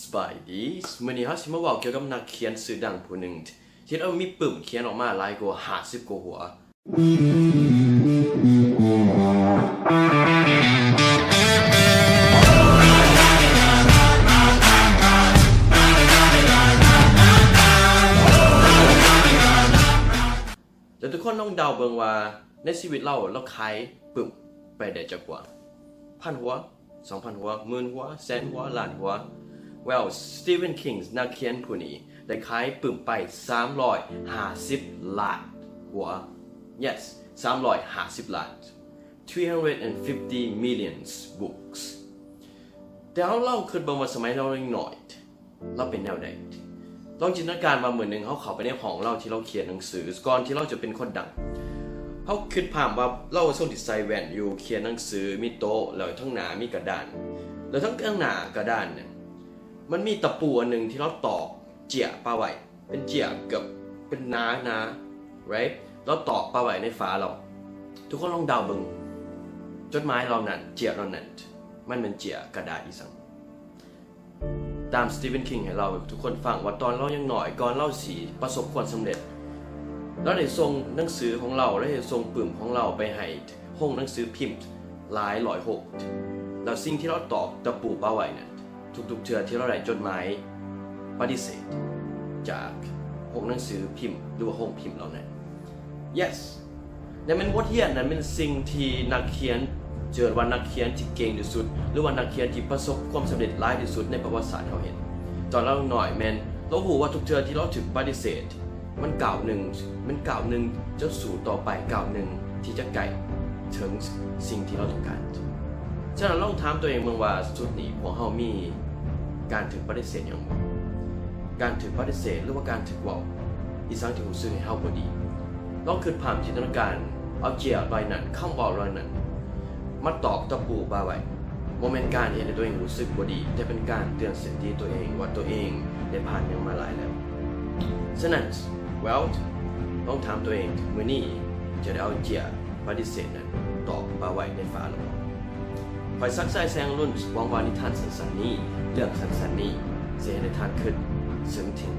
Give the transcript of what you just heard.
ສະບາຍດີ, ມື້ນີ້ເຮົາຊິມາເວົ້າກ່ຽວກັບນັກຂຽນຊື່ດັງຜູ້ໜຶ່ງ ທີ່ລາວມີປຶ້ມຂຽນອອກມາຫຼາຍກວ່າຫ້າສິບກວ່າຫົວ. ແລ້ວທຸກຄົນລອງເດົາເບິ່ງວ່າ ໃນຊີວິດລາວ ລາວຂາຍປຶ້ມໄປໄດ້ຈັກຫົວ? ພັນຫົວ? ສອງພັນຫົວ? ໝື່ນຫົວ? ແສນຫົວ? ລ້ານຫົວ? Well, Stephen King ນັກຂຽນຜູ້ນີ້ ໄດ້ຂາຍປຶ້ມໄປສາມຮ້ອຍຫ້າສິບລ້ານຫົວ. Yes, ສາມຮ້ອຍຫ້າສິບລ້ານ. Three hundred and fifty million books. ແຕ່ເຮົາລອງຄິດເບິ່ງວ່າສະໄໝລາວຍັງນ້ອຍ ລາວເປັນແນວໃດ? ລອງຈິນຕະນາການວ່າມື້ໜຶ່ງເຮົາເຂົ້າໄປໃນຫ້ອງລາວທີ່ລາວຂຽນໜັງສື ກ່ອນທີ່ລາວຈະເປັນຄົນດັງ. ເຮົາຄິດພາບວ່າລາວຊົງຊິໃສ່ແວ່ນຢູ່ ຂຽນໜັງສື ມີໂຕະ ແລ້ວທາງໜ້າມີກະດານ ແລ້ວທາງ ທາງໜ້າກະດານນັ້ນ ມັນມີຕະປູອັນໜຶ່ງທີ່ລາວຕອກເຈ້ຍປະໄວ້ ເປັນເຈ້ຍເກືອບເປັນໜາໆ right? ລາວຕອກປະໄວ້ໃນຝາລາວ. ທຸກຄົນລອງເດົາເບິ່ງ ຈົດໝາຍເຫຼົ່ານັ້ນ ເຈ້ຍເຫຼົ່ານັ້ນ ມັນແມ່ນເຈ້ຍກະດາດອີ່ຫຍັງ? ຕາມ Stephen King ໃຫ້ເລົ່າທຸກຄົນຟັງວ່າ ຕອນລາວຍັງນ້ອຍ ກ່ອນລາວຊິປະສົບຄວາມສຳເລັດ ລາວໄດ້ສົ່ງໜັງສືຂອງລາວ ລາວໄດ້ສົ່ງປຶ້ມຂອງລາວໄປໃຫ້ໂຮງໜັງສືພິມຫຼາຍຮ້ອຍໂຮງ ແລ້ວສິ່ງທີ່ລາວຕອກຕະປູປະໄວ້ນັ້ນ ທຸກໆເທື່ອທີ່ລາວໄດ້ຈົດໝາຍປະຕິເສດຈາກພວກໜັງສືພິມ ຫຼືວ່າໂຮງພິມເຫຼົ່ານັ້ນ. Yes, ນັ້ນແມ່ນບົດຮຽນ, ນັ້ນແມ່ນສິ່ງທີ່ນັກຂຽນ ເອີ້ນວ່ານັກຂຽນທີ່ເກັ່ງທີ່ສຸດ ຫຼືວ່ານັກຂຽນທີ່ປະສົບຄວາມສຳເລັດຫຼາຍທີ່ສຸດໃນປະຫວັດສາດເຮົາເຫັນ. ຕອນລາວນ້ອຍແມ່ນລາວຮູ້ວ່າທຸກເທື່ອທີ່ລາວຖືກປະຕິເສດ ມັນກ້າວໜຶ່ງ ມັນກ້າວໜຶ່ງຈະສູ້ຕໍ່ໄປ ກ້າວໜຶ່ງທີ່ຈະໃກ້ເຖິງສິ່ງທີ່ເຮົາຕ້ອງການ. ສະນັ້ນລອງຖາມຕົວເອງເບິ່ງວ່າ ຊຸດນີ້ພວກເຮົາມີການຖືກປະຕິເສດຫຍັງບໍ່? ການຖືກປະຕິເສດ ຫຼືວ່າການຖືກເວົ້າອີ່ຫຍັງທີ່ຮູ້ສຶກໃຫ້ເຮົາບໍ່ດີ? ລອງຄິດພາບຈິນຕະນາການເອົາເຈ້ຍໃບນັ້ນ ຄຳເວົ້າເຫຼົ່ານັ້ນ ມາຕອກຕະປູປະໄວ້. ບໍ່ແມ່ນການເຮັດໃຫ້ຕົວເອງຮູ້ສຶກບໍ່ດີ, ແຕ່ເປັນການເຕືອນສະຕິຕົວເອງວ່າຕົວເອງໄດ້ຜ່ານຫຍັງມາຫຼາຍແລ້ວ. ສະນັ້ນ well, ລອງຖາມຕົວເອງ ມື້ນີ້ຈະໄດ້ເອົາເຈ້ຍປະຕິເສດນັ້ນຕອກປະໄວ້ໃນຝາຫຼືບໍ່? ຂ້ອຍ ສັກ ຊາຍແສງອະລຸນ ຫວັງວ່ານິທານສັ້ນໆນີ້ ເລື່ອງສັ້ນໆນີ້ ຈະເຮັດໃຫ້ທ່ານຄິດເຖິງເຖິງ